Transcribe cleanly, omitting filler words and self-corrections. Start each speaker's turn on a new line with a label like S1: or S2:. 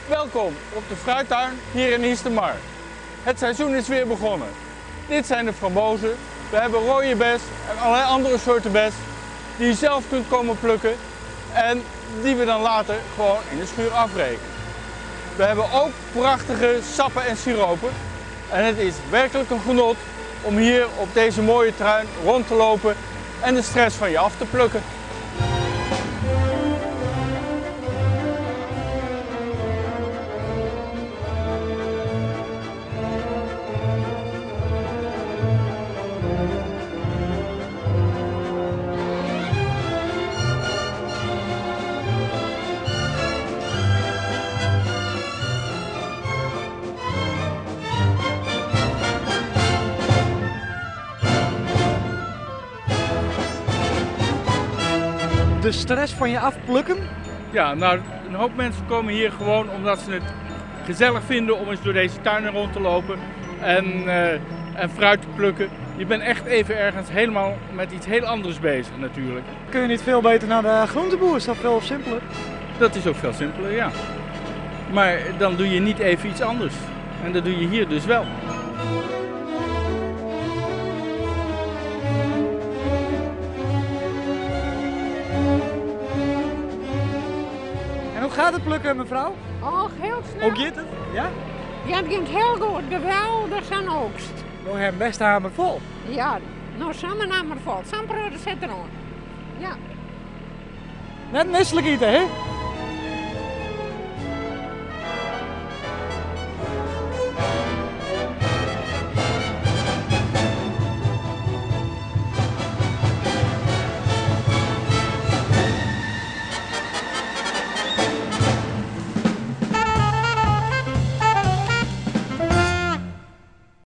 S1: Welkom op de fruittuin hier in Eastermar. Het seizoen is weer begonnen. Dit zijn de frambozen. We hebben rode bes en allerlei andere soorten bes die je zelf kunt komen plukken en die we dan later gewoon in de schuur afrekenen. We hebben ook prachtige sappen en siropen. En het is werkelijk een genot om hier op deze mooie tuin rond te lopen en de stress van je af te plukken.
S2: De stress van je afplukken?
S1: Ja, nou, een hoop mensen komen hier gewoon omdat ze het gezellig vinden om eens door deze tuinen rond te lopen en, en fruit te plukken. Je bent echt even ergens helemaal met iets heel anders bezig natuurlijk.
S2: Kun je niet veel beter naar de groenteboer? Is dat veel simpeler?
S1: Dat is ook veel simpeler, ja. Maar dan doe je niet even iets anders. En dat doe je hier dus wel.
S2: En hoe gaat het plukken, mevrouw?
S3: Och, heel snel.
S2: Hoe gaat het? Ja?
S3: Ja, het ging heel goed. Geweldig zijn oogst.
S2: We hebben best hamer vol.
S3: Ja, nou samen hamer vol. Samen zit er aan. Ja.
S2: Net misselijk eten, hè?